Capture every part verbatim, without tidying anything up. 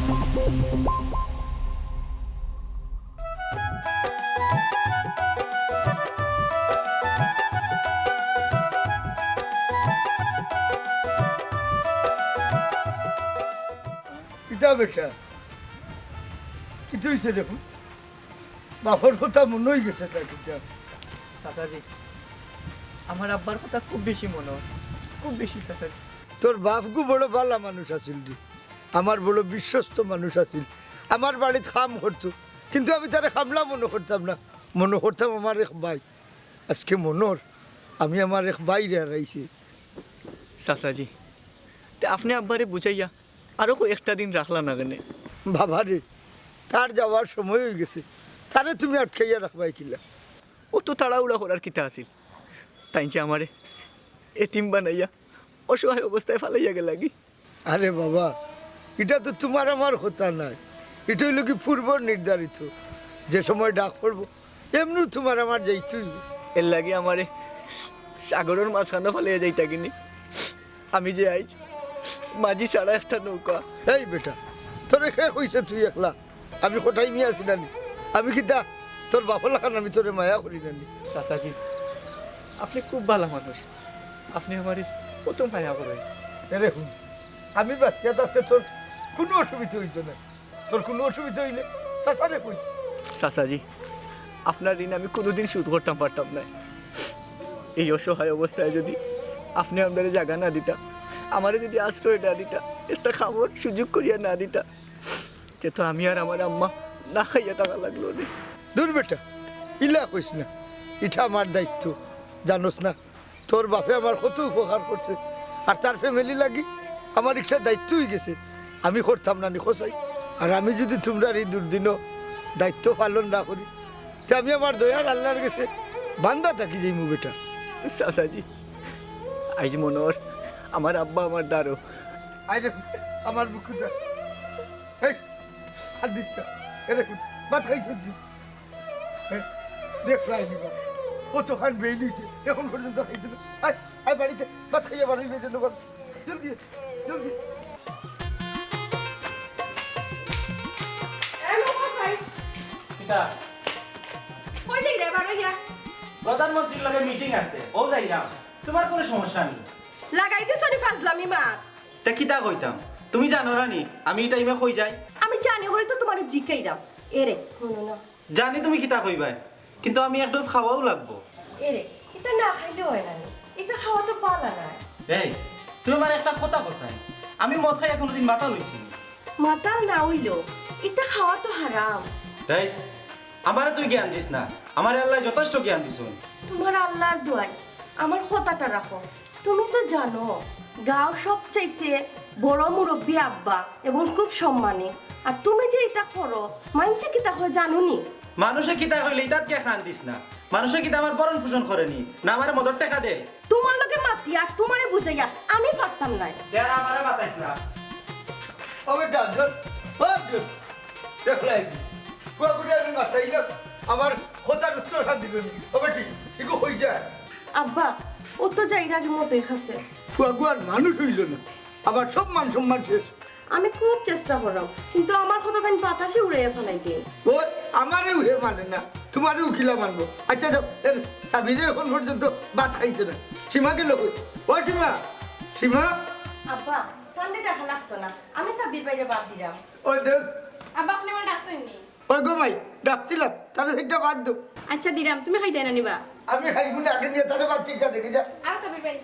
কিতা বেটা, কিতা অইছে রে পুত? বাপর কথা মনো অই গেছে না কিতা? চাচাজি, আমার আব্বার কথা খুব বেশি মনো অয়, খুব বেশি চাচাজি। তোর বাপগু বড় ভালা মানুষ আছিল রে, আমার বড় বিশ্বস্ত মানুষ আছিল। আমার বাড়িত কাম করতো, কিন্তু আমি তারে কামলা মনো করতাম না, মনো করতাম আমার এক ভাই। আজকে মনো অর আমি আমার এক ভাইরে হারাইছি। চাচাজি, তে আপনে আব্বারে বুঝাইয়া আরো কয়েকটা দিন রাখলা না কেনে? বাবা রে, তার যাওয়ার সময় অই গেছে, তারে তুমি আটকাইয়া রাখবায় কিলা? অত তাড়াহুড়া করার কিতা আছিল? তাইন যে আমারে এতিম বানাইয়া অসহায় অবস্থায় ফালাইয়া গেলাগি। আরে বাবা, ইটা তো তুমার আমার কথা নায়, ইটা অইলো গি পূর্ব নির্ধারিত, যে সময় ডাক পড়বো, এমনেউ তুমার আমার যাইতে অইবো। এরলাগি আমারে সাগরর মাঝখানো ফালাইয়া যাইতাগি নি। আমি যে আইজ মাঝি ছাড়া একটা নৌকা। এই বেটা, তোরে কে কইছে তুই একলা? আমি কটাই মিয়া আছি না নি? আমি কিতা তোর বাপর লাখান আমি তোরে মায়া করি না নি? চাচাজি, আপনে খুব ভালা মানুষ, আপনে আমারে কত মায়া করইন। এরে হুন, আমি বাঁচিয়া থাকতে তোর কুনু অসুবিধা অইতো নায়। তোর কুনু অসুবিধা অইলে চাচারে কইস। চাচাজি, আপনার ঋণ আমি কুনুদিন শোধ করতাম পারতাম নায়। এই অসহায় অবস্থায় যুদি আপনে আমরারে জাগা না দিতা, আমারে যুদি আশ্রয় না দিতা, একটা কামর সুযোগ করিয়া না দিতা, তে তো আমি আর আমার আম্মা না খাইয়া থাকা লাগলো নে। দূর বেটা, ইলা কইস না, ইটা আমার দায়িত্ব, জানোস না? তোর বাপে আমার কত উপকার করছে, আর তার family লাগি আমার একটা দায়িত্ব অই গেছে। আমি করতাম না নি কছাই? আর আমি যুদি তুমরার ই দুর্দিন দায়িত্ব পালন না করি, তে আমি আমার দয়ার আল্লার গেছে বান্দা থাকি যাইমু বেটা। চাচাজি, আইজ মনো অর আমার আব্বা আমার দারো। আইরে, আমার বুকুটা। এই, আর দিস না। এরে, ভাত খাইছস নি? এই, দেখ, রাইনি বা। অতখান বেইল অইছে, এখন পর্যন্ত খাইছে না। আয়, আয় বাড়িত, ভাত খাইয়া বাড়ি বেজে নেব। জলদি, জলদি। এ লোক ভাই। কিতা? কই যাই রে, বারো ইয়া? প্রধানমন্ত্রীর লগে meeting আছে, ও যাইরাম। তুমার কুনু সমস্যা নি? লাগাই দিছো নি ফাজলামি মাত। তে কিতা কইতাম? তুমি জানো না নি আমি ই টাইমে কই যাই? আমি জানি বলেই তো তুমারে জিকাইরাম। এরে, হুনো না। জানি তুমি কিতা কইবায়, কিন্তু আমি এক ডোজ খাওয়াও লাগবো। এরে, ইতা না খাইলে অয় না নি? ইতা খাওয়া তো বালা নায়। এই, তুমি আমারে একটা কথা কছাই, আমি মদ খাইয়া কুনুদিন মাতাল অইছি নি? মাতাল না অইলেও, ইতা খাওয়া তো হারাম। এই, আমারে তুই জ্ঞান দিস না, আমারে আল্লায় যথেষ্ট জ্ঞান দিছইন। তুমার আল্লার দোয়াই, আমার কথাটা রাখো। তুমি তো জানো, গাঁওর সবচাইতে বড় মুরব্বি আব্বা এবং খুব সম্মানী। আর তুমি যে ইতা করো, মাইনষে কিতা কয় জানো নি? মানুষে কিতা কইলে ইতাত গিয়া কান দিস না। মানুষে কিতা আমার ভরণ পোষণ করে নি, না আমারে মদর টেকা দেয়? তুমার লগে মাতিয়া, তুমারে বুঝাইয়া আমি পারতাম নায়। দে আর আমারে মাতাইস না। ও বেটা, জল, ও জল। দেখলাই, কুয়া করে আমি মাতাইলাম, আমার কথার উত্তর হাত দিল নি। ও বেটি, ইগু কই যায়? আব্বা, ও তো যাইর আগে মতই খাছে। ফুয়াগু আর মানুষ অইল না, আমার সব মান সম্মান শেষ। আমি খুব চেষ্টা করলাম, কিন্তু আমার কথা তাইন বাতাসে উড়াইয়া ফালাই দিন। ও আমারেও হে মানে না, তুমারেও কিলা মানবো? আচ্ছা যাও, এর সাবিরে এখন পর্যন্ত ভাত খাইছে না। সীমা গেল কই? ও সীমা, সীমা। আব্বা, তানরে ডাকা লাগতো না, আমি সাবির ভাইরে ভাত দিরাম। ও দেখ। আব্বা, আপনে আমারে ডাকছইন নি? ওই গো মাই, ডাকছিলাম, তারে একটা ভাত দেও। আচ্ছা দিরাম, তুমি খাইতায় না নি বা? আমি খাইমু না, আগে নিয়া তারে ভাত চিন্তা দেখি যা। আও সাবির ভাই।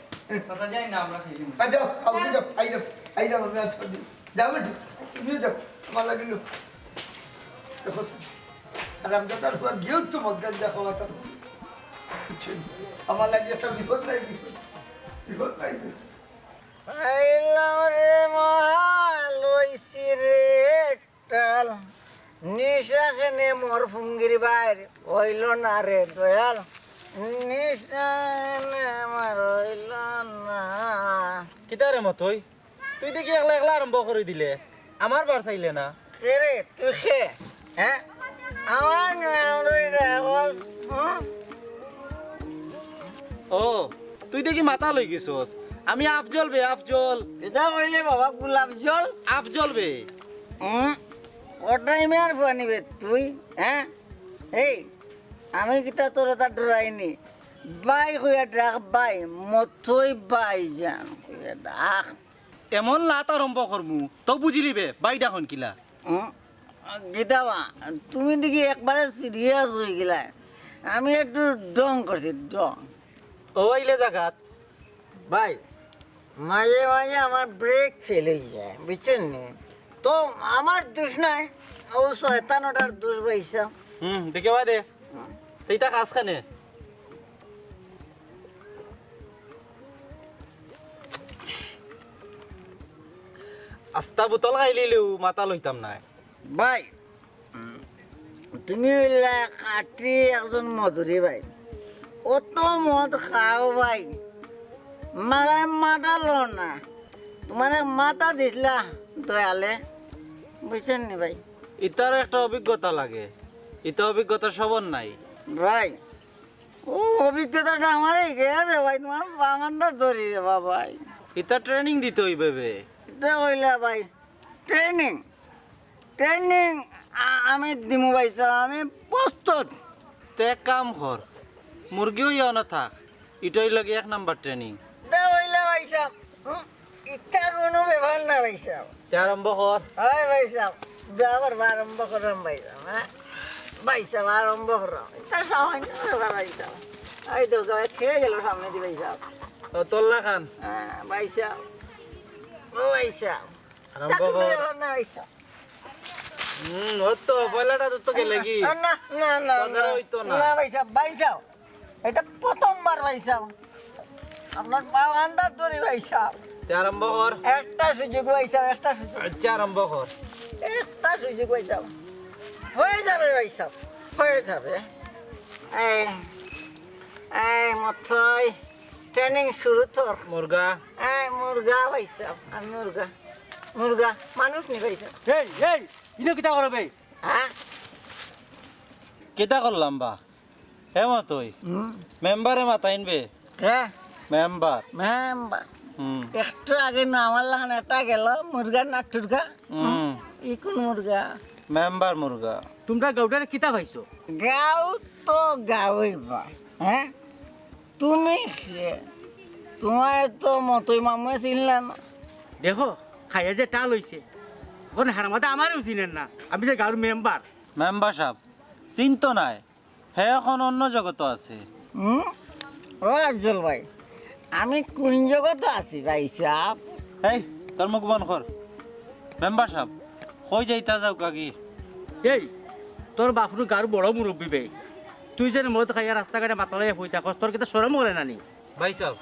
চাচা যাই না, আমরা খাইলিমু। আচ্ছা, খাও, যাও, আইরাম, আইরাম, আমি আজ খাই দিই। যাও বেটি, তুমিও যাও, আমার লাগিল। দেখো স্যার, আর আমি তো তার ফুয়া গিয়েও তো মদ গাঞ্জা খাওয়া তার। বুঝছেন? আমার লাগি একটা বিপদ নাই, বিপদ, বিপদ নাই, বিপদ। আইলাম রে মা, লইছি রে টাল, নিশা খেনে মোর ফুঙ্গির বাইর অইল না রে দয়াল, নিশা খেনে আমার অইল না। কিতা রে মতই, তুই দেখি একলা একলা আরম্ভ করি দিলে, আমার বার চাইলে না। কে রে, তুই কে? হ্যাঁ? আমার নাম লই রাখস, হুম? ও, তুই দেখি মাতাল অই গেছস। আমি আফজল বে, আফজল। এটা কইলে বাবা, গোলাপ জল। আফজল বে। হুম? কটাই মেয়ার ফুয়া নি বে তুই, হ্যাঁ? এই, আমি কিতা তোর তা ডরাইনি? ভাই কইয়া ডাক ভাই, মতই ভাইজান কইয়া ডাক। এমন লাত আরম্ভ করমু, তো বুঝিলি বে, ভাই ডাকন কিলা? হুম? গীতা বা, তুমি দেখি একবারে সিরিয়াস অই গেলায়। আমি একটু ঢং করছি, ঢং। ও আইলে জাগাত। ভাই, মাঝে মাঝে আমার ব্রেক ফেল অই যায়, বুঝছইন নি? তো আমার দোষ নাই, ও শয়তান ওটার দোষ পাইছা। হুম, দেখে বা দে। তুই তা খাস কেনে? আস্তা বোতল খাইলিলেও মাথা লইতাম নায়। ভাই, উম, তুমি অইলা খাঁটি একজন মধুরী ভাই। অত মদ খাও ভাই, মাথায় মাথা লও না। তুমারে মাথা দিছলা দয়ালে, বুঝছইন নি ভাই? ইতারও একটা অভিজ্ঞতা লাগে, ইতা অভিজ্ঞতা সবর নাই। ভাই, ও অভিজ্ঞতাটা আমারে গেছে ভাই, তুমার বাগানটা ধরি রে বাবা। ইতা ট্রেনিং দিতে অইবে বে। ইতা অইলা ভাই, ট্রেনিং, ট্রেনিং আ-, আমি দিমু ভাইসাব, আমি প্রস্তুত। তে এক কাম কর, মুরগি অইয়া অনো থাক, ইটা অইলো গি এক নাম্বার ট্রেনিং। তে অইলো ভাইসাব, হুম, ইটা কুনু ব্যাপার না ভাইসাব। তে আরম্ভ কর। অয় ভাইসাব, তে আবার আরম্ভ করাম ভাইসাব, হ্যাঁ? ভাইসাব, আরম্ভ করাম। ইটা সামান্য ব্যাপার ভাইসাব। এই তো, জয় খেয়ে গেল সামনে দি ভাইসাব। ও, তোল্লা খান। হ্যাঁ, ভাইসাব। ও ভাইসাব। আরম্ভ কর। হুম, ও তো, পয়লাটা তো, তো গেলে কি? না, না, না, না, তাছাড়া না। অইতো না। না, ভাইসাব, ভাইসাব। ইটা প্রথমবার, ভাইসাব। আপনার পাও আন্দাজ ধরি, ভাইসাব। তে আরম্ভ কর। একটা সুযোগ, ভাইসাব, একটা সুযোগ। আচ্ছা, আরম্ভ কর। একটা সুযোগ, ভাইসাব। হয়ে যাবে, ভাইসাব, হয়ে যাবে। এই, এই, মতই, ট্রেনিং শুরু তোর। মুরগা। এই, মুরগা, ভাইসাব, আমি মুরগা। মুরগা, মানুষ নি, ভাইসাব। এই, এই, ইনো কিতা করো বে? হ্যাঁ? কিতা করলাম বা? হে মতই। হুম। মেম্বারে মাতাইন বে। কে? মেম্বার। মেম্বার। হুম। একটু আগে না আমার লাখান এটা গেল, মুরগার নাক টুরগা। হুম। ই কুন মুরগা? মেম্বার মুরগা। তুমরা গাউটারে কিতা পাইছো? গাউ তো গাউই বা, হ্যাঁ? তুমি কে? তুমারে তো মতই মামুয়ে চিনলা না। দেখো, খাইয়া যে টাল অইছে, অখন হারামজাদা আমারেও চিনের না, আমি যে গাউর মেম্বার। মেম্বার সাব, চিনতো নায়, হে অখন অন্য জগতো আছে। হুম? ও আফজল ভাই, আমি কুন জগতো আছি ভাইসাব? এই, তোর মুখ বন্ধ কর। মেম্বার সাব, কই যাইতা যাউক্কা গি? এই, তোর বাফরে গাউর বড় মুরব্বি বে। তুই যেন মদ খাইয়া রাস্তাঘাটে মাতাল অইয়া পড়ি থাকস, তোর কিতা শরম করে না নি? ভাইসাব,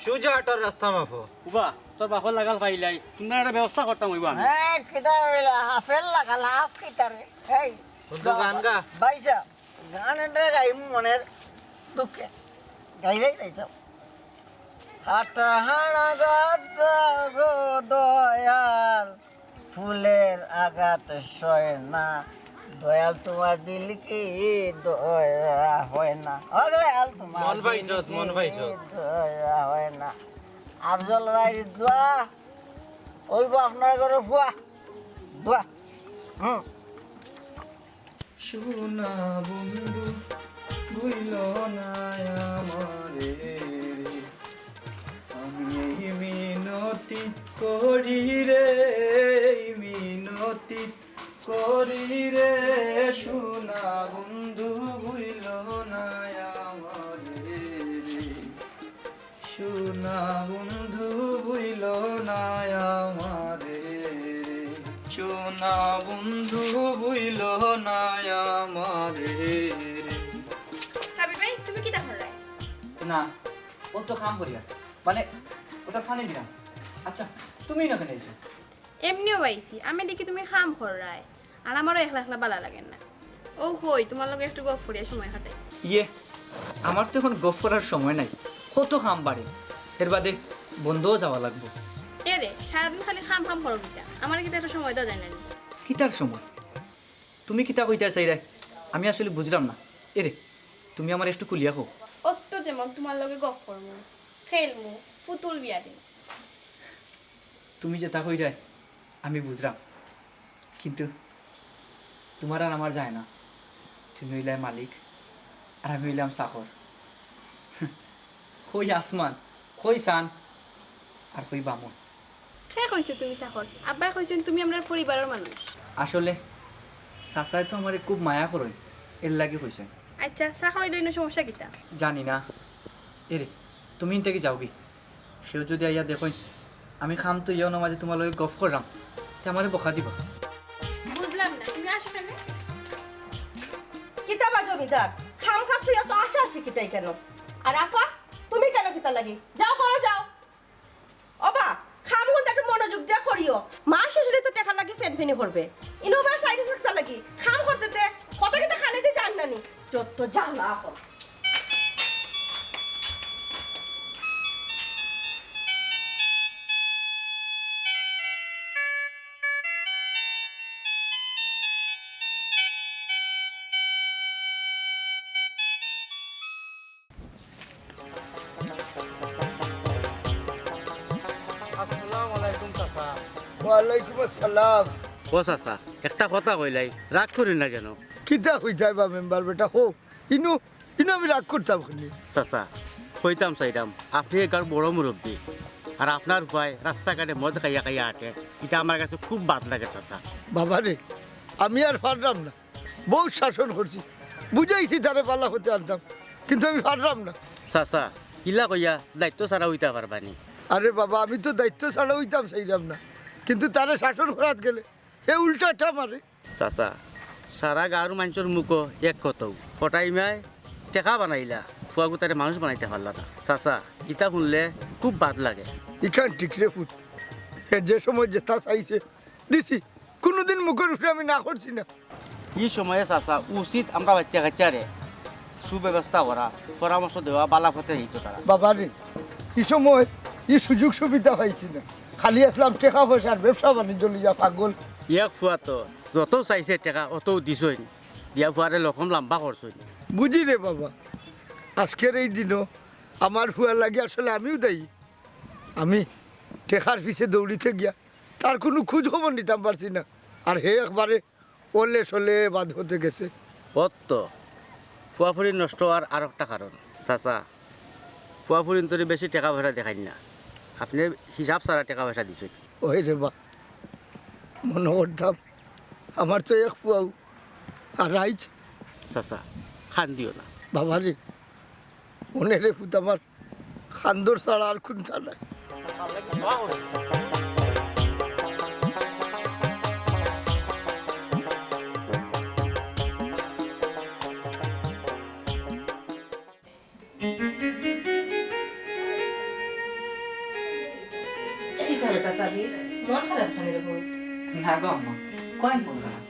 সুজা আটার রাস্তা মাফো। উবা, তোর বাফর লাগাল পাইলাই, তুমরার একটা ব্যবস্থা করতাম অইবো আমি। এই, কিতা অইলা? হাফের লাগাল, হাফ কিতা রে? এই, বন্ধু, গান গা। ভাইসাব, গান এটা গাইমু মনের দুঃখে। গাইলাই ভাইসাব। হাটা হাড়া গাদা গো দয়াল, ফুলের আঘাত সয় না। দয়াল তুমার দিল কি দয়া হয় না। ও দয়াল তুমার মন দিল পাইছত, কি মন পাইছত। দয়া হয় না। আফজল ভাইর দোয়া, অইবো আপনার ঘরে ফুয়া। দোয়া। হুম। সোনা বন্ধু, ভুইলো না আমারে রে। আমি এই মিনতি করি রে, এই মিনতি করি রে, সোনা বন্ধু, ভুইলো না আমারে রে। সোনা বন্ধু, ভুইলো না আমারে রে। সোনা বন্ধু, ভুইলো না আমারে রে। সাবির ভাই, তুমি কিতা কররায়? না, ও তো কাম করিয়ার। মানে, ওটা ফানি দিলাম। আচ্ছা, তুমি না কেনে আইছো? এমনেউ আইছি, আমি দেখি তুমি কাম কররায়, আর আমারও একলা একলা বালা লাগের না। ও কই, তুমার লগে একটু গফ করিয়া সময় কাটাই। ইয়ে, আমার তো অখন গফ করার সময় নাই, কত কাম বাড়ে, এর বাদে বন্দও যাওয়া লাগবো। এরে, সারাদিন খালি কাম কাম করো কিতা, আমারে কিতা একটা সময় দেওয়া যায় না নি? কিতার সময়? তুমি কিতা কইতায় চাইরায়? আমি আসলে বুঝরাম না। এরে, তুমি আমারে একটু খুলিয়া কও। অত যেমন তুমার লগে গফ করমু, খেলমু, ফুতুল বিয়া দিমু। তুমি যেতা কইরায়, আমি বুঝরাম। কিন্তু তুমার আর আমার যায় না। তুমি অইলায় মালিক, আর আমি অইলাম চাকর। কই আসমান, কই চান, আর কই বামুন। কে কইছে তুমি চাকর? আব্বায় কইছইন তুমি আমরার পরিবারর মানুষ। আসলে চাচায় তো আমারে খুব মায়া করইন, এরলাগি কইছইন। আইচ্ছা, চাকর অইলে ইনো সমস্যা কিতা? জানি না। এরে, তুমি ইন থাকি যাওগি। কেউ যুদি আইয়া দেখইন, আমি কাম থইয়া অনো মাঝে তুমার লগে গফ কররাম, তে আমারে বকা দিবা। বুঝলাম না, তুমি আসো কেনে? কিতা বা জমিদার, কাম কাজ থইয়া অত আশাআশি কিতার কেনে? আর আফা, তুমি কেনে কিতার লাগি? যাও, ঘরো যাও। ওবা, কাম অখন একটু মনোযোগ দিয়া করিও। মাস শেষ অইলে তো টেকার লাগি ফেনফেনি করবে। ইনো বা সাইডে থাকতা লাগি। কাম করতে তে কথা কিতা কানেদি যার না নি? যত জ্বালা অখন। আসসালামু আলাইকুম চাচা। ওয়ালাইকুম আসসালাম। ও চাচা, একটা কথা কইলাই, রাগ করি না কেনে? কিতা কইতায় বা মেম্বার বেটা, কও। ইনো, ইনো আমি রাগ করতাম কেনে? চাচা, কইতাম চাইরাম, আপনে এ গাঁওর বড় মুরব্বি, আর আপনার পুয়ায় রাস্তাঘাটে মদ খাইয়া খাইয়া আটে, ইটা আমার গেছে খুব বাদ লাগে চাচা। বাবারে, আমি আর পাররাম না। বউত শাসন করছি, বুঝাইছি তারে বালা পথে আনতাম, কিন্তু আমি পাররাম না। চাচা, ইলা কইয়া দায়িত্ব ছাড়া অইতা পারবা নি? আরে বাবা, আমি তো দায়িত্ব ছাড়া অইতাম চাইরাম না, কিন্তু তারে শাসন করাত গেলে হে উল্টা আটা মারে। চাচা, সারা গাঁওর মানষর মুখো এক কথাউ, কটাই মায় টেকা বানাইলা, পুয়াগুতারে মানুষ বানাইতা পারলা না। চাচা, ইতা হুনলে খুব বাদ লাগে। ইখান ঠিক রে পুত, হে যে সময় যেতা চাইছে, দিছি, কুনুদিন মুখর উপরে আমি না করছি না। ই সময়ে চাচা উচিত আমরা বাইচ্চা-কাইচ্চারে সুব্যবস্থা করা, পরামর্শ দেওয়া, বালা পথে যাইতো তারা। বাবারে, ই সময় ই সুযোগ সুবিধা পাইছি না, খালি আছলাম টেকা-পয়সার ব্যবসা-বাণিজ্য লইয়া পাগল। এক পুয়া তো যত চাইছে টেকা অতউ দিছইন, দিয়া পুয়ারে লকম লাম্বা করছইন। বুঝি রে বাবা, আজকের এই দিনো আমার পুয়ার লাগি আসলে আমিউ দায়ী। আমি টেকার পিছে দৌড়িতে গিয়া তার কুনু খুজ-খবর নিতাম পারছি না, আর হে একবারে অলে-সলে বাদ পথে গেছে। অত পুয়া-ফুড়ি নষ্ট অওয়ার আরোকটা কারণ, চাচা, পুয়া-ফুড়িন্তরে বেশি টেকা-পয়সা দেখাইন না, আপনে হিসাব ছাড়া টেকা-পয়সা দিছইন। ওই রে বা, মনো করতাম আমার তো এক পুয়াউ, আর আইজ। চাচা, কান্দিও না। বাবারে, মনে রে পুত আমার, কান্দর ছাড়া আর কুন্তা নাই। কিতা বেটা সাবির, মন খারাপ কেনে রে পুত? না গো আম্মা, কই মন খারাপ?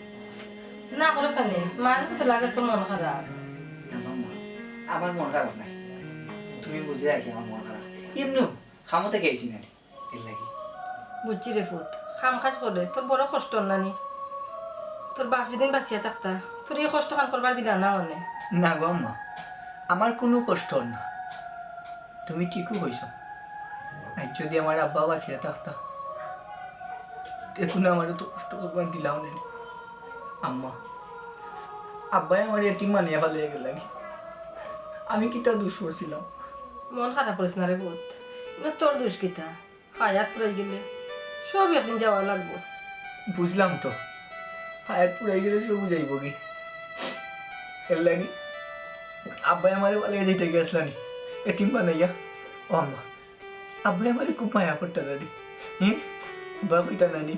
না করো সানি, মার কাছে তো লাগের তোর মন খারাপ। না গো আম্মা, আমার মন খারাপ নায়। তুমি বুঝরায় কি আমার মন খারাপ? এমনেউ কামো থাকি আইছি না নি, এরলাগি। বুঝছি রে পুত, কাম-কাজ করলে তোর বড় কষ্ট অর না নি? তোর বাপ যেদিন বাঁচিয়া থাকতা, তোরে ই কষ্টখান করবার দিলা না অনে। না গো আম্মা, আমার কুনু কষ্ট অর না। তুমি ঠিকউ কইছো। আইজ যুদি আমার আব্বা বাঁচিয়া থাকতা, তে কুনু আমারে অত কষ্ট করবার দিলা অনে নি। আম্মা, আব্বায় আমারে এতিম বানাইয়া ফালাইয়া গেলা গি। আমি কিতা দুষ করছিলাম? মন খারাপ করিস না রে পুত, ইনো তোর দুষ কিতা? হায়াত ফুরাই গেলে সব একদিন যাওয়া লাগবো। বুঝলাম তো, হায়াত ফুরাই গেলে সব যাইবো গি। এরলাগি আব্বায় আমারে ফালাইয়া যাইতা গেছলা নি, এতিম বানাইয়া। ও আম্মা, আব্বায় আমারে খুব মায়া করতা না নি। হুম? আব্বায় কইতা না নি,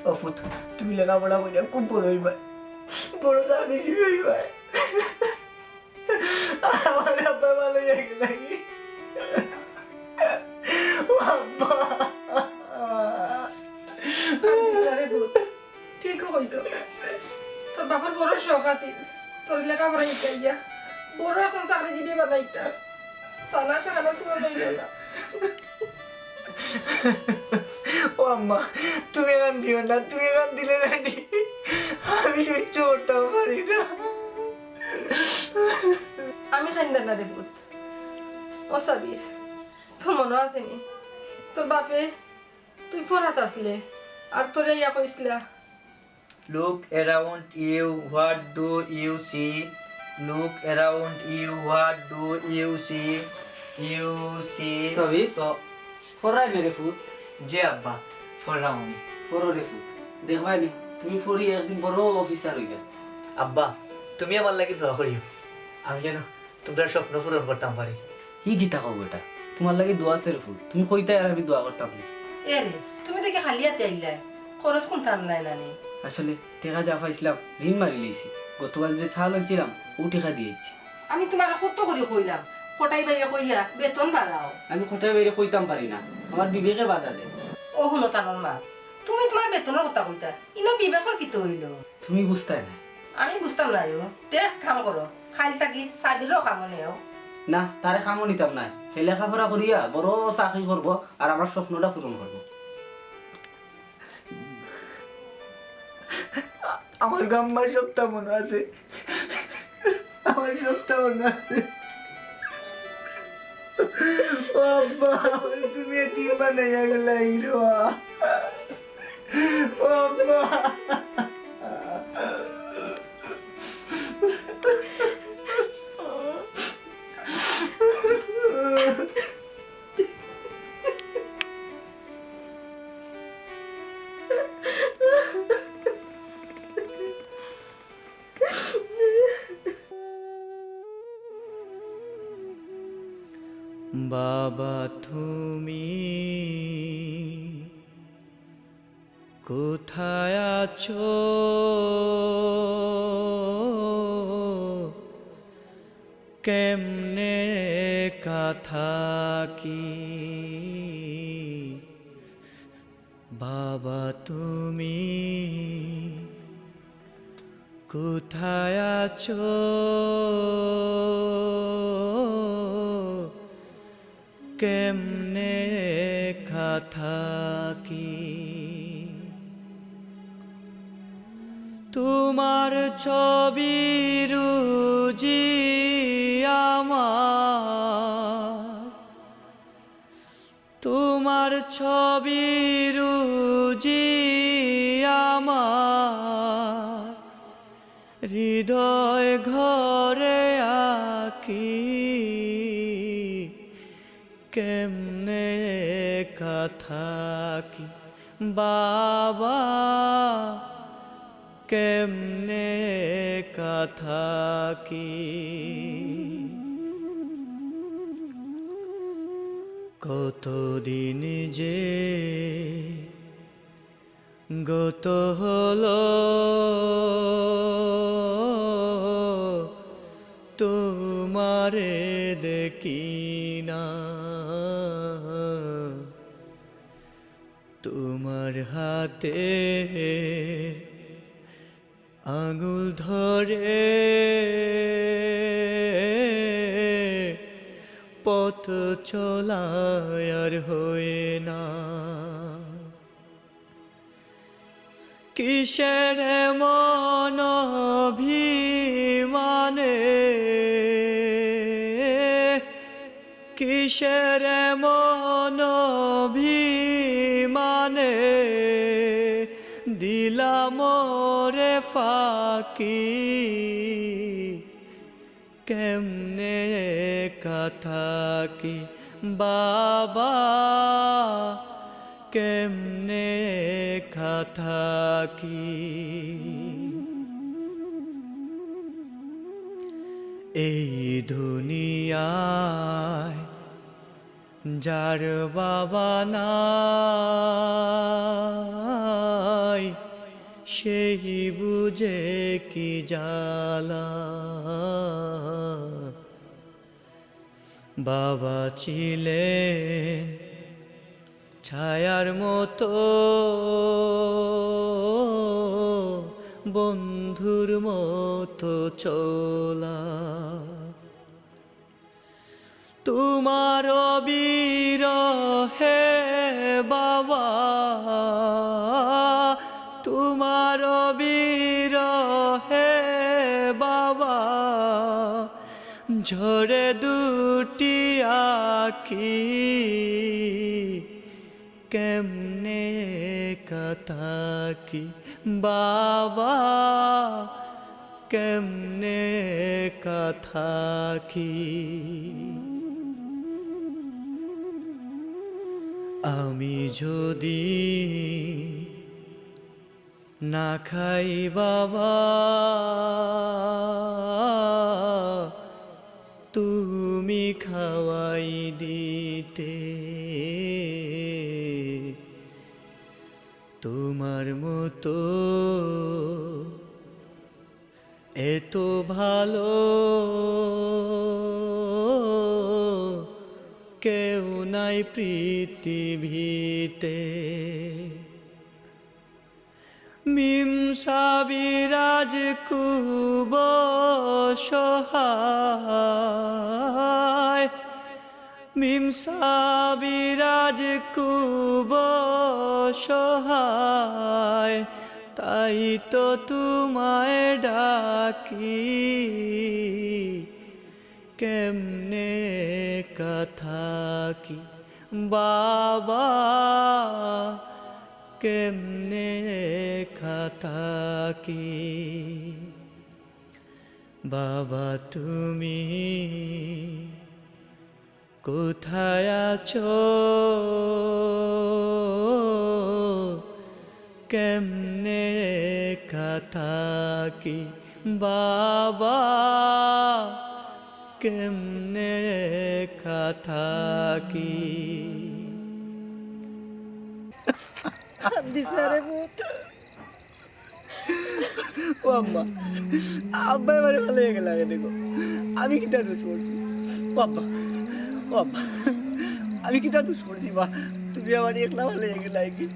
"ও পুত, তুমি লেখাপড়া করিয়া খুব বড় অইবায়, বড় চাকরিজীবী অইবায়।" আমার আব্বা ভালো হয়ে গেল কি? ও আব্বা। কান্দিস না রে পুত, ঠিকউ কইছো। তোর বাপর বড় শখ আছিল তোর লেখাপড়া শিখাইয়া বড় একজন চাকরিজীবী বানাইতা। তার আশা খানা পূরণ অইল না। ও আম্মা, তুমি কান্দিও না, তুমি কান্দিলে নানি আমি সহ্য করতাম পারি না। আমি কান্দার না রে পুত। ও সাবির, তোর মনো আছে নি? তোর বাপে তুই ফরাত আছলে, আর তোরে ইয়া কইছলা, Look around you, what do you see? Look around you, what do you see? You see Sabir? So পড়রায় নি রে ফুত? জি আব্বা, পড়রাম আমি। পড়ো রে ফুত, দেখবায় নি তুমি পড়ি একদিন বড় অফিসার অইবায়। আব্বা, তুমি আমার লাগি দোয়া করিও, আমি যেন তুমরার স্বপ্ন পূরণ করতাম পারি। ই কিতা কও বেটা, তুমার লাগি দোয়া আছে রে ফুত, তুমি কইতায় আর আমি দোয়া করতাম নি। এ রে, তুমি দেখি খালি আতে আইলায়, খরচ কুনতা আনলায় না নি? আসলে টেকা যা পাইছলাম ঋণ মারি লইছি, গতকাল যে চাউল আনছিলাম অউ টেকা দি আইছি। আমি তুমারে কত করি কইলাম, কটাই ভাইরে কইয়া বেতন বাড়াও। আমি কটাই ভাইরে কইতাম পারি না, আমার বিবেকে বাধা দেয়। ও হুনো তানর মা, তুমি তুমার বেতনর কথা কইতায়, ইনো বিবেকর কিতা অইলো? তুমি বুঝতায় না। আমি বুঝতাম নায় ও। তে এক কাম করো, কাইল থাকি সাবিররেও কামো নেও। না, তারে কামো নিতাম নায়। হে লেখাপড়া করিয়া বড় চাকরি করবো আর আমার স্বপ্নটা পূরণ করবো। আমার গাম্মার স্বপ্নটা মনো আছে, আমার স্বপ্নটা মনো আছে। ও আব্বা, তুমি এতিম বানাইয়া গেলায় রে বা। ও আব্বা। বাবা তুমি কোথায় আছো? কেমনে একা থাকি? বাবা তুমি কোথায় আছো? কেমনে একা থাকি? তুমার ছবি রুজি আমার, তুমার ছবি রুজি আমার, হৃদয় ঘরে আঁকি। কেমনে একা থাকি বাবা, কেমনে একা থাকি? কতদিন যে গত হলো তোমারে দেখি না, তোমার হাতে আঙুল ধরে পথ চলা আর হয় না। কিসের মন অভিমানে, কিসের মন অভিমানে দিলাম রে ফাঁকি। কেমনে একা থাকি বাবা, কেমনে একা থাকি? এই দুনিয়ায় যার বাবা নাই, সেই বুঝে কি জ্বালা। বাবা ছিলেন ছায়ার মতো, বন্ধুর মতো চলা। তোমার বিরহে বাবা, তোমার বিরহে বাবা, ঝরে দুটি আঁখি। কেমনে একা থাকি বাবা, কেমনে একা থাকি? আমি যদি না খাই বাবা, তুমি খাওয়াই দিতে। তোমার মতো এত ভালো কেউ নাই পৃথিবীতে। মিম সাবির আজ খুব অসহায়, মিম সাবির আজ খুব অসহায়, তাই তো তোমায় ডাকি। কেমনে একা থাকি বাবা, কেমনে একা থাকি? বাবা তুমি কোথায় আছো? কেমনে একা থাকি বাবা, কেমনে একা থাকি? কান্দিস না রে পুত। ও আম্মা, আব্বায় আমারে ফালাইয়া গেলা কেনে গো? আমি কিতা দোষ করছি? ও আব্বা, ও আব্বা, আমি কিতা দোষ করছি বা? তুমি আমারে একলা ফালাইয়া গেলায় কি?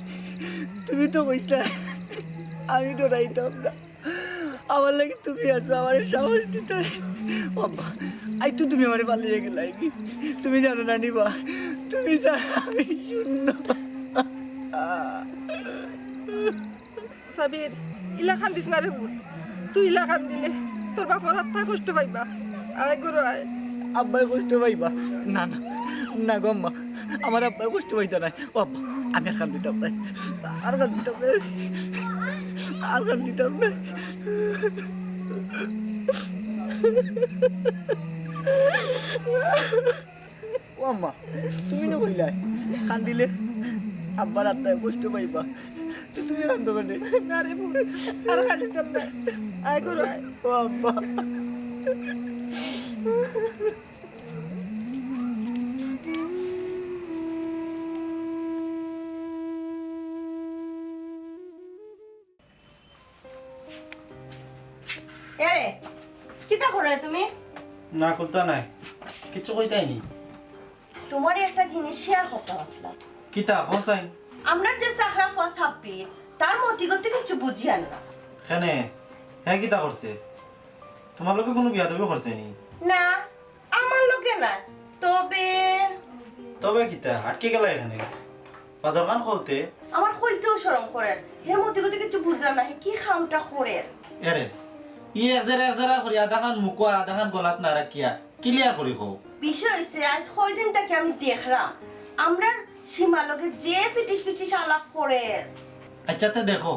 তুমি তো কইছলায় আমি ডরাইতাম না। আমার লাগি তুমি আছো, আমারে সাহস দিতায়। ও আব্বা, আইজ তো তুমি আমারে ফালাইয়া গেলায় কি? তুমি জানো না নি বা, তুমি ছাড়া আমি শূন্য। সাবির, ইলা কান্দিস না রে পুত। তুই ইলা কান্দিলে তোর বাপর আত্মায় কষ্ট পাইবা। আয় ঘরো আয়। আব্বায় কষ্ট পাইবা? না, না, না গো আম্মা, আমার আব্বায় কষ্ট পাইতা নায়। ও আব্বা, আমি আর কান্দিতাম নায়, আর কান্দিতাম নায়, আর কান্দিতাম নায়। ও আম্মা, তুমি না কইলায় কান্দিলে আব্বার আত্মায় কষ্ট পাইবা, তো তুমি কান্দো কেনে? না রে পুত, আর কান্দিতাম নায়। আয় ঘরো আয়। ও আব্বা। এরে, কিতা কররায় তুমি? না, কুন্তা নায়, কিচ্ছু কইতায় নি। তুমারে একটা জিনিস share করতাম আছলাম। কিতা, কও চাইন? আমরার যে চাকরা পুয়া সাব্বির, তার মতিগতি কিচ্ছু বুঝিয়ার না। কেনে? হে কিতা করছে? তুমার লগে কুনু বেয়াদবি করছে নি? না, আমার লগে না, তবে তবে কিতা? আটকি গেলায় কেনে? বাদর খান কওতে। আমার কইতেও শরম করের। হের মতিগতি কিচ্ছু বুঝরাম না, হে কি কামটা করের? এরে, ই এক জেরা এক জেরা করি আধা খান মুখো আর আধা খান গলাত না রাখিয়া clear করি কও। বিষয় অইছে, আইজ কয়দিন থাকি আমি দেখরাম, আমরার সীমার লগে যে ফিটিস ফিটিস আলাপ করের। আইচ্ছা, তে দেখো,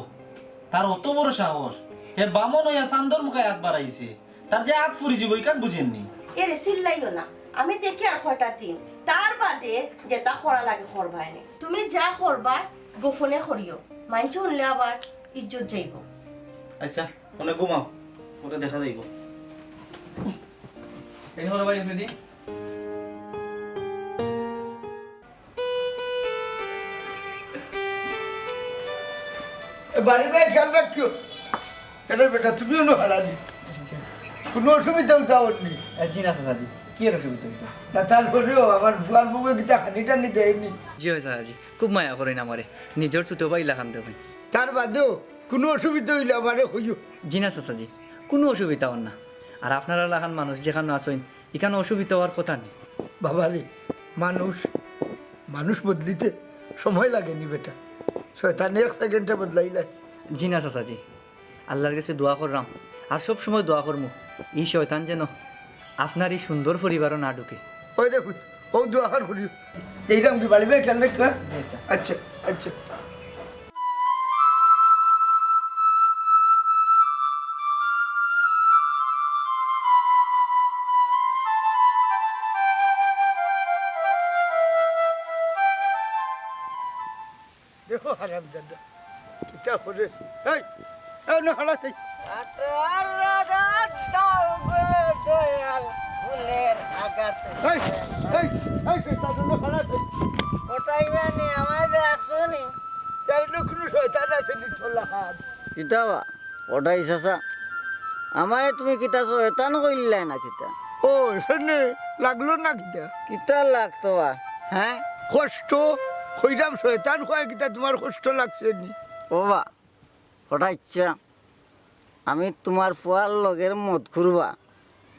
তার অত বড় সাহস, হে বামন অইয়া চান্দর মুখায় আত বাড়াইছে। তার যে আত ফুরি যিবো, ইখান বুঝের নি। এরে, চিল্লাইও না, আমি দেখি আর কয়টা দিন, তার বাদে যেতা করা লাগে করবায়নে। তুমি যা করবায় গোপনে করিও, মাইনষে হুনলে আবার ইজ্জত যাইবো। আইচ্ছা, অনে ঘুমাও, পরে দেখা যাইবো। এই হলো ভাই, রেডি? এ, বাড়ি ভাই খেয়াল রাখিও। এরে বেটা, তুমিও না হারানি। কুনু অসুবিধা উঠা অর নি? এ, জি না চাচাজি, কিয়ের অসুবিধা অইতো? না, তারপরেও আমার ফুয়ার বউয়ে কিতা খানি টানি দেয় নি? জি অয় চাচাজি, খুব মায়া করইন আমারে, নিজর ছোট ভাই লাখান দেখইন। তার বাদেও কুনু অসুবিধা অইলে আমারে কইও। জি না চাচাজি, কুনু অসুবিধা অর না। আর আপনারার লাখান মানুষ যেখানো আছইন, ইখান অসুবিধা অওয়ার কথা নি। বাবারে, মানুষ, মানুষ বদলিতে সময় লাগে নি বেটা। শয়তানে এক সেকেন্ডে বদলাইলায়। জি না চাচাজি, আল্লার গেছে দোয়া কররাম, আর সব সময় দোয়া করমু, ই শয়তান যেন আপনার ই সুন্দর পরিবারো না ঢুকে। ওই রে পুত, অউ দোয়া কর করিও। এইরকম কি বাড়ি ভাই খেয়াল রাখবা? জি, আচ্ছা। আচ্ছা, আচ্ছা। দেখো হারামজাদা, কিতা করে? এই, এই, না, হালা চাই। আঠারো রাজার দাও গো দয়াল ফুলের আঘাতে। এই, এই, এই, শয়তান, না, হালা চাই। ওটাই মানে আমার রাখছো নি? তার লোক কোনো শয়তান আছে নি তোলা হাত? কিতা বা? ওটাই চাচা, আমারে তুমি কিতা শয়তান কইলায় না কিতা? ও, এখানে লাগলো না কিতা? কিতা লাগতো বা, হ্যাঁ? কষ্ট, কইরাম শয়তান কয় কিতা, তোমার কষ্ট লাগছে নি? ও বা, ওটাই ইচ্ছা, আমি তোমার ফুয়ার লগের মদ খুরবা,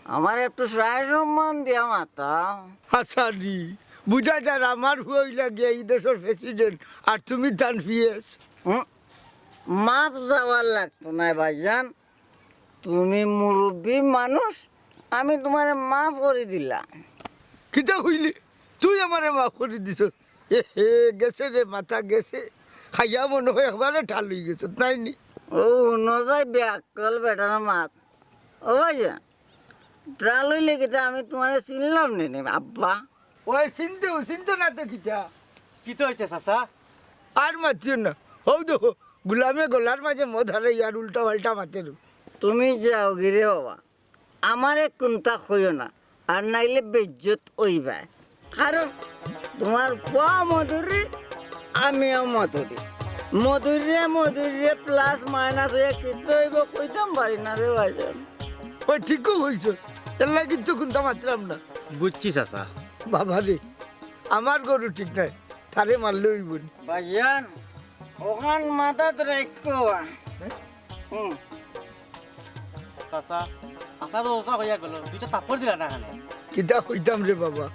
আমারে একটু সায় সম্মান দিয়া মাতা। হাসানি, বুঝা যার আমার ফুয়া অইলা গিয়া ই দেশর প্রেসিডেন্ট, আর তুমি তান পিএস। হুম, মাফ চাওয়ার লাগতো নায় ভাইজান, তুমি মুরব্বি মানুষ, আমি তোমারে মাফ করি দিলাম। কিতা কইলি? তুই আমারে মাফ করি দিছস? এ হে, গেছে রে, মাথা গেছে। খাইয়া মনে হয় একবারে ঠাল অই গেছত, নায় নি? ও, হুনো যাই বেআক্কল বেটার মাত। ও ভাইজান, ঠাল অইলে কিতা আমি তোমারে চিনলাম নি, নি, আব্বা? ওই চিনতো, চিনতো না তো কিতা? কিতা অইছে চাচা? আর মাতিও না। হউ দেখো, গুলামে গলার মাঝে মদ হারাই আর উল্টা পাল্টা মাতের। তুমি যাওগি রে বাবা, আমারে কুন্তা কইও না, আর নাইলে বেইজ্জত অইবায়। কারণ তোমার ফুয়া মধুরী, আমিও মধুরী। মধুরীরে মধুরীরে plus minus অইয়া কিতা অইবো কইতাম পারি না রে ভাইজান। ওই ঠিকউ কইছস, এর লাগি তো কুন্তা মাতরাম না। বুঝছি চাচা। বাবা রে, আমার গরু ঠিক নাই, তারে মারলে অইবো নি। ভাইজান, অখান মাথাত রাখো। হুম। চাচা, আপনার তো ওটা হইয়া গেল, দুইটা থাপ্পড় দিলা না কেনে? কিতা কইতাম রে বাবা,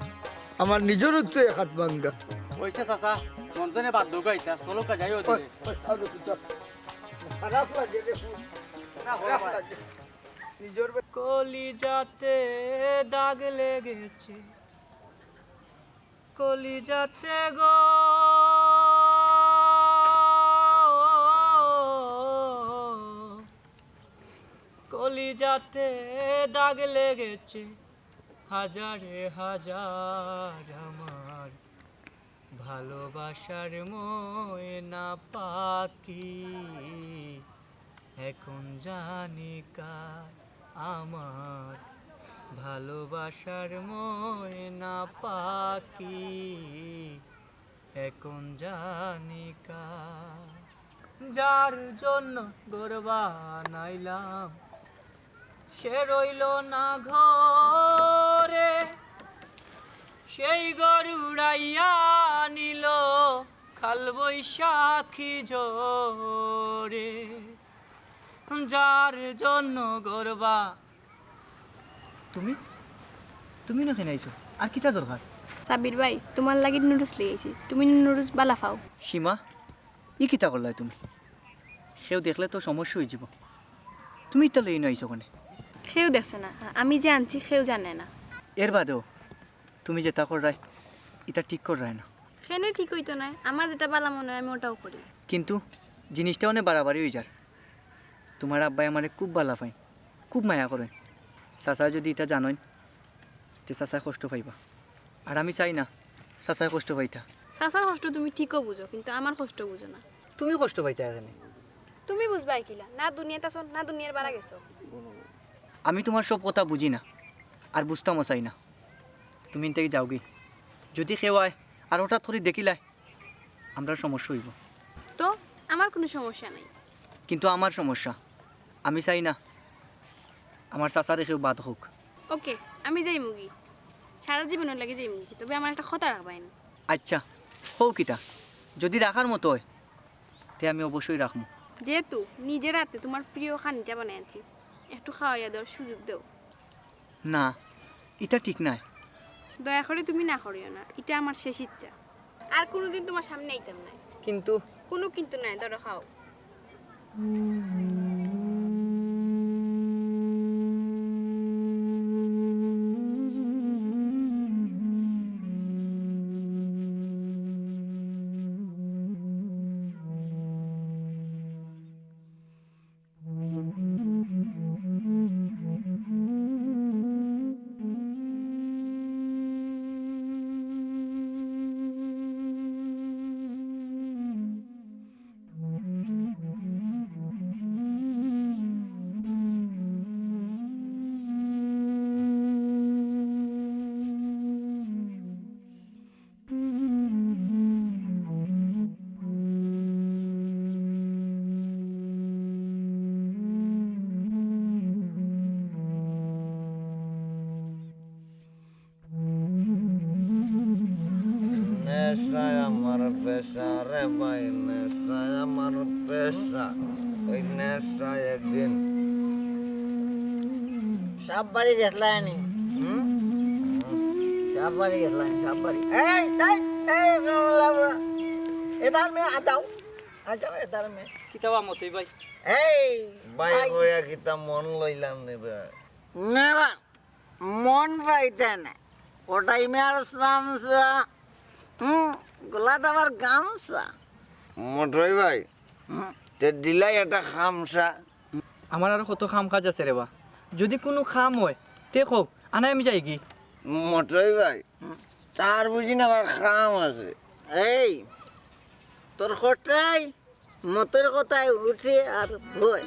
আমার নিজরও তো এক হাত ভাঙ্গা। অইছে চাচা, মন তো নে বাদ দেউক্কা ইতা, চলো কা যাই ওই, ওদিকে। ওই, আরে কিতা? খারাপ লাগে রে, না, খারাপ লাগে। নিজর বে- কলিজাতে দাগ লেগেছে, কলিজাতে গো, কলিজাতে দাগ লেগেছে হাজারে হাজার আমার। ভালোবাসার ময়না পাখি এখন জানি কার আমার, ভালোবাসার ময়না পাখি এখন জানি কার। যার জন্য ঘর বানাইলাম, সে রইল না ঘরে, সেই ঘর উড়াইয়া নিল কালবৈশাখী ঝড়ে। যার জন্য ঘর বা- তুমি, তুমি না কেনে আইছো? আর কিতা দরকার? সাব্বির ভাই, তোমার লাগি নুডলস লই আইছি, তুমি নুডলস বালা পাও। সীমা, ই কিতা করলায় তুমি? কেউ দেখলে তো সমস্যা অইযিবো। তুমি ইতা লইয়া আইছো কেনে? কেউ দেখছে না, আমি যে আনছি কেউ জানে না। এর বাদেও তুমি যেটা কররায়, ইটা ঠিক কররায় না। কেনে ঠিক অইতো নায়? আমার যেটা বালা মনে অয় আমি ওটাউ করি। কিন্তু জিনিসটা অনে বাড়াবাড়ি অইযার। তুমার আব্বায় আমারে খুব বালা পাইন, খুব মায়া করইন। চাচায় যুদি ইটা জানইন, তে চাচায় কষ্ট পাইবা। আর আমি চাই না চাচায় কষ্ট পাইতা। চাচার কষ্ট তুমি ঠিকউ বুঝো, কিন্তু আমার কষ্ট বুঝো না। তুমি কষ্ট পাইতায় কেনে? তুমি বুঝবায় কিলা? না দুনিয়াত আছো, না দুনিয়ার বারা গেছো। আমি তুমার সব কথা বুঝি না, আর বুঝতামও চাই না। তুমি ইন থাকি যাওগি। যুদি কেউ আয় আর হঠাৎ করি দেখিলায়, আমরার সমস্যা অইবো। তো, আমার কুনু সমস্যা নাই। কিন্তু আমার সমস্যা, আমি চাই না আমার চাচারে কেউ বাদ কউক। ওকে, আমি যাইমুগি। সারা জীবনর লাগি যাইমুগি। তবে আমার একটা কথা রাখবায় নি। আইচ্ছা, কও কিতা? যুদি রাখার মতো অয়, তে আমি অবশ্যই রাখমু। যেহেতু নিজের আতে তুমার প্রিয় খানিটা বানাই আনছি, একটু খাওয়াইয়া দেওয়ার সুযোগ দেও। না, ইটা ঠিক নায়। দয়া করি তুমি না করিও না, ইটা আমার শেষ ইচ্ছা। আর কুনুদিন তুমার সামনে আইতাম নায়। কিন্তু? কুনু কিন্তু নায়, ধরো খাও। ভাই, নেশা আমার পেশা। ওই নেশা একদিন। সাপ বাড়ি গেছলায় নি? হুম? সাপ বাড়ি গেছলায় নি, সাপ বাড়ি। এই, এই, এই, কামলা বুড়া। এদার মে আ যাও। আ যাও, এদার মে। কিতা বা মতই ভাই? এই, ভাই। কইয়া কিতা মন লইলাম নে বা? না বা, মন পাইতে না। ও টাইমে আর সামসা। হুম, গলাত আবার গামছা। মটই ভাই, হুম। তে দিলাই একটা খামসা। আমার আরো কত কাম কাজ আছে রে বা। যদি কুনু কাম অয়, তে কউক, আনাই আমি যাইগি। মটই ভাই, হুম। তার বুঝি না আবার কাম আছে। এই, তোর কটাই মতর কথায় উঠে আর বয়।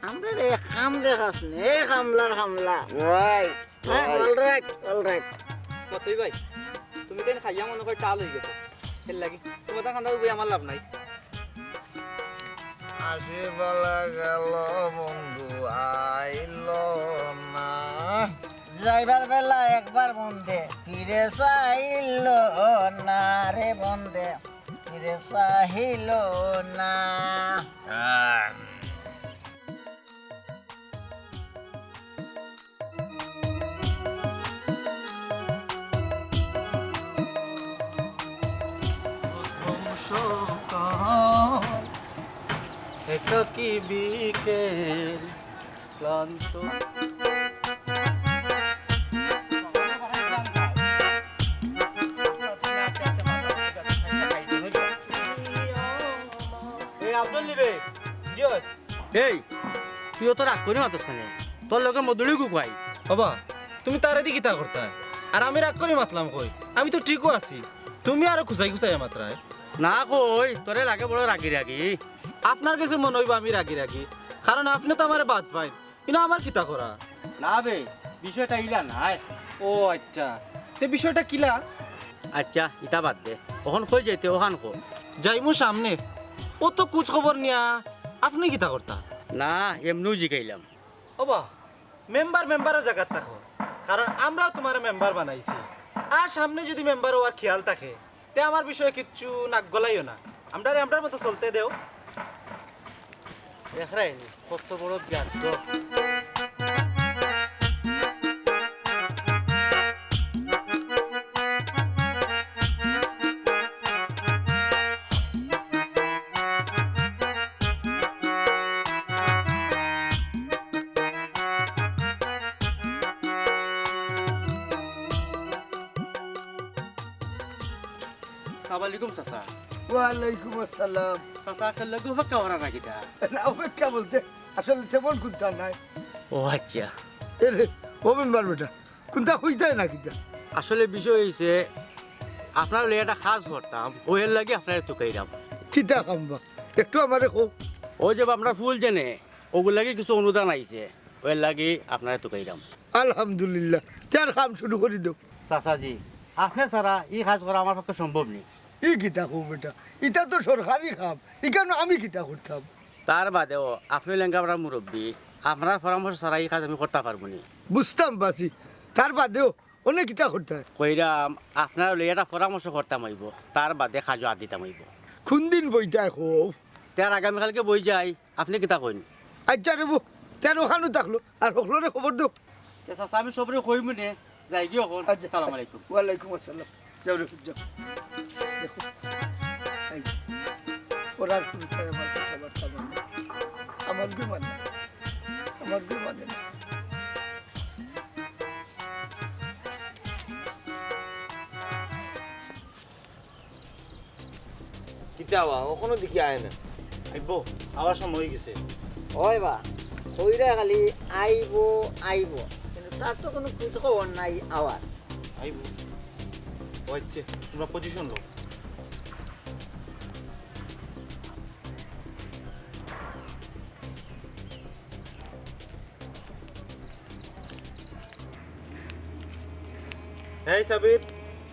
আমরা রে কাম দেখাস নে, এ কামলার কামলা। রাইট, হ্যাঁ, right. All right, all right। মতই ভাই, তুমি তাইন খাইয়া মনে কয় টাল অই গেছো। এর লাগি। তোমার তো খান্দা বই আমার লাভ নাই। আসি বালা গেল বন্ধু আইল না। যাইবার বেলা একবার বন্দে, ফিরে চাইল না রে বন্দে, ফিরে চাইল না। আহ। একাকী বিকেল ক্লান্ত। এই আব্দুল নিবে, জি অয়। এই, তুই অত রাগ করি মাতস কেনে? তোর লগে মদুড়ি কুকুয়াই। ওবা, তুমি তারে দি কিতা করতায়? আর আমি রাগ করি মাতলাম কই? আমি তো ঠিকউ আছি। তুমি আরো খুচাই খুচাই মাতরায়। না কই, তোরে লাগে বড় রাগি রাগি। আপনার গেছে মনে অইবো আমি রাগি রাগি, কারণ আপনে তো আমারে বাদ পাইন। ইনো আমার কিতা করা? না বে, বিষয়টা ইলা নায়। ও আচ্ছা, তে বিষয়টা কিলা? আচ্ছা, ইতা বাদ দে, অখন কই যাইতে, অখান ক। যাইমু সামনে। অত খুজ খবর নিয়া আপনে কিতা করতা? না, এমনেউ জিকাইলাম। ওবা, মেম্বার মেম্বারর জাগাত থাকো, কারণ আমরাও তুমারে মেম্বার বানাইছি। আর সামনে যুদি মেম্বার অওয়ার খিয়াল থাকে, তে আমার বিষয়ে কিচ্ছু নাক গলাইও না, আমরারে আমরার মতো চলতে দেও। দেখরায়নি কত বড় ব্যর্থ। সালাম আলাইকুম চাচা। ওয়ালাইকুম আসসালাম। চাচা, কেউর লগে অপেক্ষা করা না কিতা? না, অপেক্ষা বলতে আসলে তেমন কুন্তা নাই। ও আচ্ছা। এরে, ও মেম্বার বেটা, কুন্তা কইতায় না কিতা? আসলে বিষয় অইছে, আপনার লগে একটা কাজ করতাম, অউ এর লাগি আপনারে তুকাইরাম। কিতা কাম বা? একটু আমারে কও। অউ যে আপনার ফুল যেনে, অগুর লাগি কিছু অনুদান আইছে, অউ এর লাগি আপনারে তুকাইরাম। আলহামদুলিল্লাহ, তে আর কাম শুরু করি দেও। চাচাজি, আপনে ছাড়া ই কাজ করা আমার পক্ষে সম্ভব নি। ই কিতা কও বেটা, ইতা তো সরকারি কাম, ইখানো আমি কিতা করতাম? তার বাদেও আপনে লেঙ্গা পাড়ার মুরব্বি, আপনার পরামর্শ ছাড়া ই কাজ আমি করতাম পারমু নি। বুঝতাম পারছি, তার বাদেও অনে কিতা করতায়? কইরাম, আপনার লগে একটা পরামর্শ করতাম অইবো, তার বাদে কাজো আত দিতাম অইবো। কুনদিন বইতায় কও? তে আর আগামীকালকে বই যাই, আপনে কিতা কইন? আচ্ছা রে বো, তে আর অখানো থাকলো, আর হকলরে খবর দেও। তে চাচা, আমি সবরে কইমু নে, যাইগি অখন। আচ্ছা। সালাম আলাইকুম। ওয়ালাইকুম আসসালাম। যাও রে, যাও। দেখো, এই, ওরার কুন্তা আমার কথাবার্তা মানে না। আমার গু মানে না। আমার গু মানে না। কিতা বা, অখনো দেখি আয় না। আইবো, আওয়ার সময় অই গেছে। অয় বা, কইরা খালি আইবো, আইবো। কিন্তু তার তো কুনু খুজ খবর নাই আওয়ার। আইবো। ও আইছে, তুমরা position লও। এই সাবির,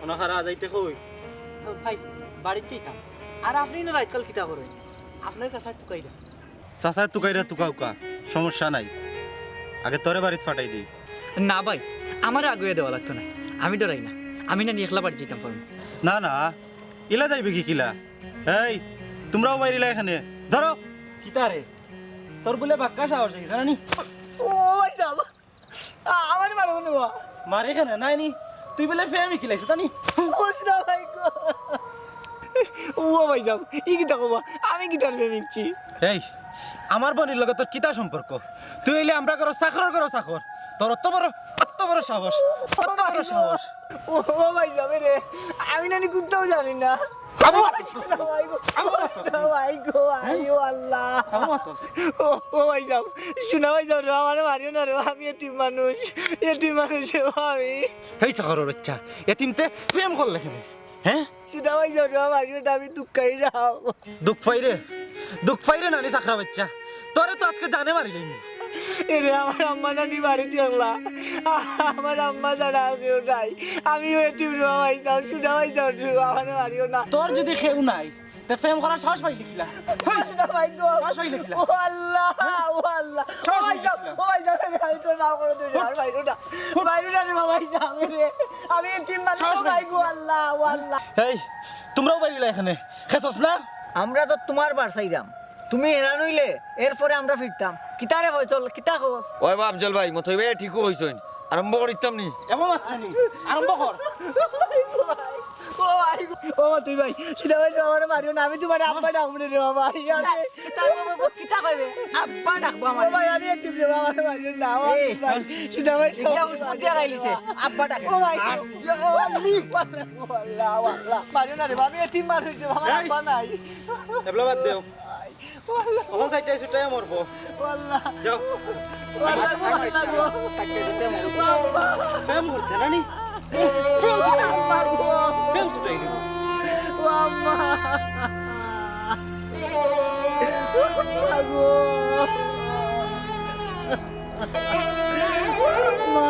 অনো খাড়া, যাইতে কই? ও ভাই, বাড়িত যাইতাম। আর আপনে ইনো রাইতকাল কিতা করইন? আপনারে চাচায় তুকাইরা। চাচায় তুকাইরা তুকাউক্কা, সমস্যা নাই। আগে তোরে বাড়িত ফাটাই দেই। না ভাই, আমারে আগুয়াইয়া দেওয়া লাগতো নায়। আমি ডরাই না। আমি নানি একলা বাড়িত যাইতাম পারমু। না, না, ইলা যাইবে কিলা? এই, তুমরাও বাইরিলা কেনে। ধরো। কিতা রে? তোর বুলে বাক্কা সাহস অইগেছে না নি? ও ভাইসাব, আ-, আমারে মারো না। মারে কেনে নাই নি? তুই বুলে প্রেম হিকিলাইছস তা নি? ও সোনা ভাই গো। ও ভাইসাব, ই কিতা কবা? আমি কিতার প্রেম হিকছি? এই, আমার বইনর লগে তোর কিতা সম্পর্ক? তুই অইলে আমরার ঘরর চাকরর ঘরর চাকর। তোর অত বড়, অত বড় সাহস, অত বড় সাহস। ও, ও ভাইসাব রে, আমি নানি কুন্তাউ জানি না। আবু! ও ভাই গো, আবু! ও ভাই গো, আই ও আল্লাহ। আবু! ও, ও ভাইসাব, সোনা ভাইসাব রে, আমারে মারিও না রে, আমি এতিম মানুষ, এতিম মানুষ রে আমি। এই চাকরর বাইচ্চা, এতিমতে প্রেম করলে কেনে? হ্যাঁ? সোনা ভাইসাব রে, মারিও না, আমি দুঃখ পাইরাম। দুঃখ পাইরে? দুঃখ পাইরে নানি চাকরা বাইচ্চা? তোরে তো আজকে জানে মারিলাইমু। এরে আমার আম্মা নানি বাড়িত গেলা। আমার আম্মা ছাড়া আর কেউ নাই। আমিও এতিম রে ভাইসাব, সোনা ভাইসাব রে, আমারে মারিও না। তোর যুদি কেউ নাই, তে প্রেম করার সাহস পাইলে কিলা? ও সোনা ভাই গো। সাহস পাইলে কিলা? ও আল্লাহ, ও আল্লাহ। ও সাহস পাইলে ভাইসাব, কিলা? ও ভাইসাব, আমি তোর মাফ করি দিলাম, আর মারিও না। মারিও না রে ভাইসাব রে। আমি এতিম মানুষ, সাহস ও পাইলে ভাই গো, কিলা? আল্লাহ, ও আল্লাহ। এই, তুমরাও বাইরিলা কেনে? খেছস না? আমরা তো তুমার বার চাইরাম। তুমি হেরান অইলে, এরপরে আমরা ফিরতাম। কিতা রে ফয়সল, কিতা কস? ওই বা আফজল ভাই, মতই ভাই ঠিকউ কইছইন। আরম্ভ করিতাম নি? এমন মাত্র নি। আরম্ভ কর। ও ভাই, ও ভাই, সোনা ভাই, আমারে মারিও না, আমি তুমারে আব্বা ডাকমু রে বাবা। আমি কিতা কইবে? কিতা কইবে? আব্বা ডাকবো আমারে। ও ভাই, আমি এতিম রে বাবা, আমারে মারিও না। ও এই, ভাই, সোনা ভাই, দেখিয়া উঠবো দিয়া গাইলিছে। আব্বা ডাক। ও ভাই, ও আল্লাহ, ও আল্লাহ, ও আল্লাহ। মারিও না রে বাবা, আমি এতিম মানুষ রে বাবা, আমার এই, আব্বা নাই। এবলা বাদ দেও। ও আল্লাহ। অখন চাইরটায় ছুটাইয়া মরবো। ও আল্লাহ। যাও। ও আল্লাহ, ও আল্লাহ গো। ও আল্লাহ। প্রেম করতে না নি? প্রেম ছুটাই। ও আল্লাহ। প্রেম ছুটাই। ও আম্মা। ও আম্মা গো। ও আম্মা।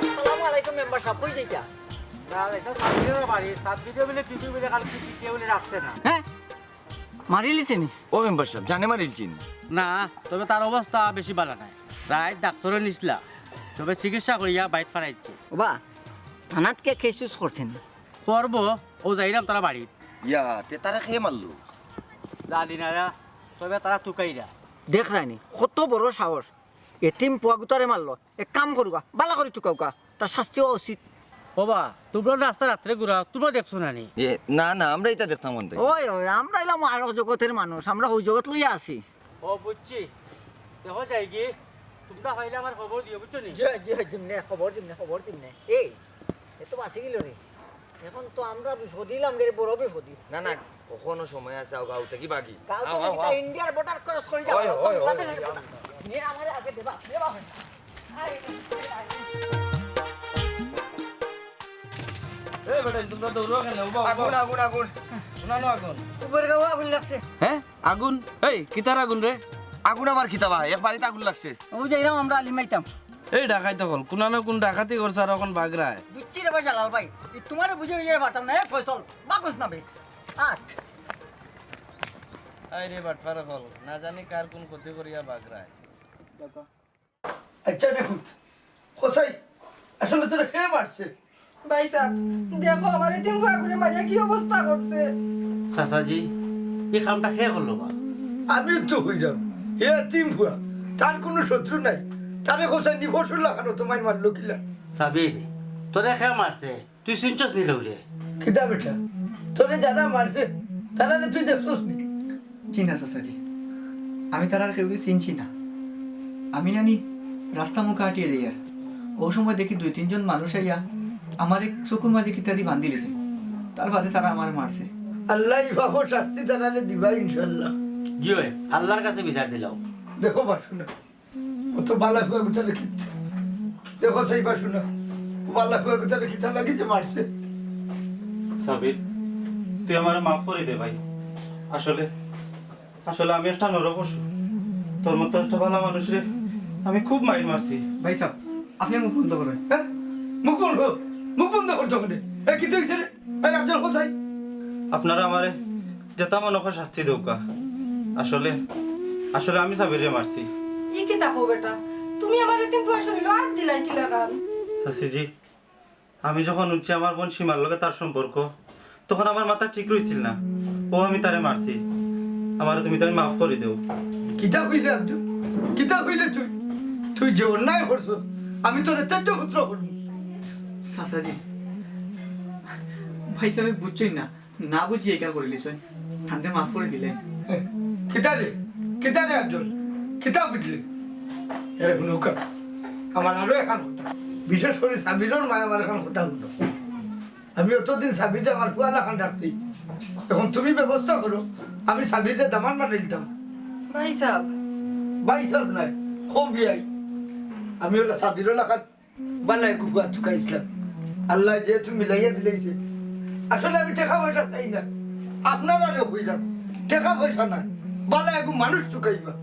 আসসালামু আলাইকুম মেম্বার সাব, কই যাইতা? না, এটা সাব্বিরের বাড়ি। সাব্বিরে বলে কিছু বলে কালকে পিছিয়ে বলে রাখছে না। হ্যাঁ? মারিলিছে নি? ও মেম্বার সাব, জানে মারিলছে নি? না, তবে তার অবস্থা বেশি ভালা নায়। রাইত ডাক্তরে নিছলা, তবে চিকিৎসা করিয়া বাইত ফারাইছে। ওবা, থানাত কে কেস উস করছে নি? করবো, ও যাইরাম তারা বাড়িত। ইয়া, তে তারা কে মারলো? জানি না রা, তবে তারা তুকাইরা। দেখরায়নি, কত বড় সাহস। এতিম পুয়া গুতারে মারলো। এক কাম করুগা, বালা করি তুকাউকা, তার শাস্তি অওয়া উচিত। ওবা, তুমরা রাস্তা রাত্রে ঘুরাও, তুমরা দেখছো না নি? এ, না, না, আমরা ইতা দেখতাম অন্তে। ওই, ওই, আমরা অইলাম আরক জগতর মানুষ, আমরা অউ জগত লইয়া আছি। ও, বুঝছি। দেখো যাইগি, তুমরা পাইলে আমারে খবর দিও, বুঝছো নি? জি, জি, দিমনে, খবর দিমনে, খবর দিমনে। এই, এ তো বাঁচি গেল রে। এখন তো আমরা বিপদে অইলাম রে, বড় বিপদে। না, না, অখনো সময় আছে, আও, গাঁও থাকি বাগি। গাঁও আও, থাকি আও, আও। ইন্ডিয়ার বর্ডার ক্রস করি যাও, ওই, ওই, ওই, বাংলাদেশের ওই, বর্ডার। নিয়ে আমারে আগে দেবা, দেবা হয় না। আরে, এই বেটা, তুমরা দৌড়ো কেনে? উবা, উবা। আগুন, আগুন, আগুন। কুনানো আগুন? উপরে গাঁও আগুন লাগছে। হ্যাঁ? আগুন? এই, কিতার আগুন রে? আগুন আবার কিতা বা? এক বাড়িত আগুন লাগছে। অউ যাইরাম আমরা আলিম আইতাম। এই ডাকাইত অকল, কুনানো কুন ডাকাতি করছে আর অখন বাগরায়। বুঝছি রে ভাই জালাল ভাই, ই তুমারে বুঝাইয়া পারতাম না, এ ফয়সল, বাকস না বে। আট। আয় রে বাটপার অকল, না জানি কার কুন ক্ষতি করিয়া বাগরায়। আচ্ছা রে পুত, কসাই, আসলে তোরে কে মারছে? ভাইসাব, দেখো আমার এতিম ফুয়াগুরে মারিয়া কি অবস্থা করছে। চাচাজি, ই কামটা কে করলো বা? আমিও তো কইরাম, হে এতিম ফুয়া, তার কুনু শত্রু নাই, তারে কসাই নি পশুর লাখান অত মাইর মারলো কিলা? সাবির, তোরে কে মারছে? তুই চিনছস নি কেউরে? কিতা বেটা, তোরে যারা মারছে, তারারে তুই দেখছস নি? জি না চাচাজি, আমি তারার কেউরে চিনছি না। আমি নানি রাস্তা মুখা আটিয়া যাইয়ার, অউ সময় দেখি দুই তিনজন মানুষ আইয়া আমারে চকুর মাঝে কিতা দি বান্ধিলিছে, তার বাদে তারা আমারে মারছে। আল্লায় ই পাপর শাস্তি তারারে দিবা ইনশাআল্লাহ। জি অয়, আল্লার কাছে বিচার দিলাও। দেখো বাসু না, অত বালা ফুয়া গুতারে কিতা, দেখো সেই বাসু না, অউ বালা ফুয়া গুতারে কিতা লাগি যে মারছে। সাবির, তুই আমারে মাফ করি দে ভাই। আসলে, আসলে আমি একটা নরপশু। তোর মতো একটা বালা মানুষরে আমি খুব মাইর মারছি। ভাইসাব, আপনে মুখ বন্ধ করইন। হ্যাঁ? মুখ বন্ধ? মুখ বন্ধ করতো কেনে? এ, কিতা অইছে রে? এই, আফজল কসাই। আপনারা আমারে যেতা মনো কয় শাস্তি দেউক্কা। আসলে, আসলে আমি সাবিররে মারছি। ই কিতা কও বেটা? তুমি আমার এতিম ফুয়ার শরীলো আত দিলায় কিলাখান? চাচিজি, আমি যখন হুনছি আমার বোন সীমার লগে তার সম্পর্ক, তখন আমার মাথা ঠিক রইছিল না। অউ আমি তারে মারছি। আমারে তুমি তাইন মাফ করি দেও। কিতা কইলে আব্দুল? কিতা কইলে তুই? তুই যে অন্যায় করছস, আমি তোরে ত্যায্য পুত্র করমু। চাচাজি, ভাইসাবে বুঝছইন না, না বুঝিয়া ইখান করিলিছে। তানরে মাফ করি দিলাইন। কিতা রে? কিতা রে আব্দুল? কিতা বুঝলে? এরে হুনো, আমার আরো একখান কথা, বিশেষ করি সাবিরর মায় আমার একখান কথা হুনো। আমি অতদিন সাবিররে আমার পুয়া লাখান রাখছি, এখন তুমি ব্যবস্থা করো, আমি সাবিররে দামান বানাইলিতাম। ভাইসাব। ভাইসাব নায়, হউ বিয়াই। আমি অলা সাবিরর লাখান বালা এগু পুয়া তুকাইছলাম। আল্লায় যেহেতু মিলাইয়া দিলাইছে, আসলে আমি টেকা পয়সা চাই না, আপনারারে কইরাম, টেকা পয়সা নায়, বালা এগু মানুষ তুকাইবা।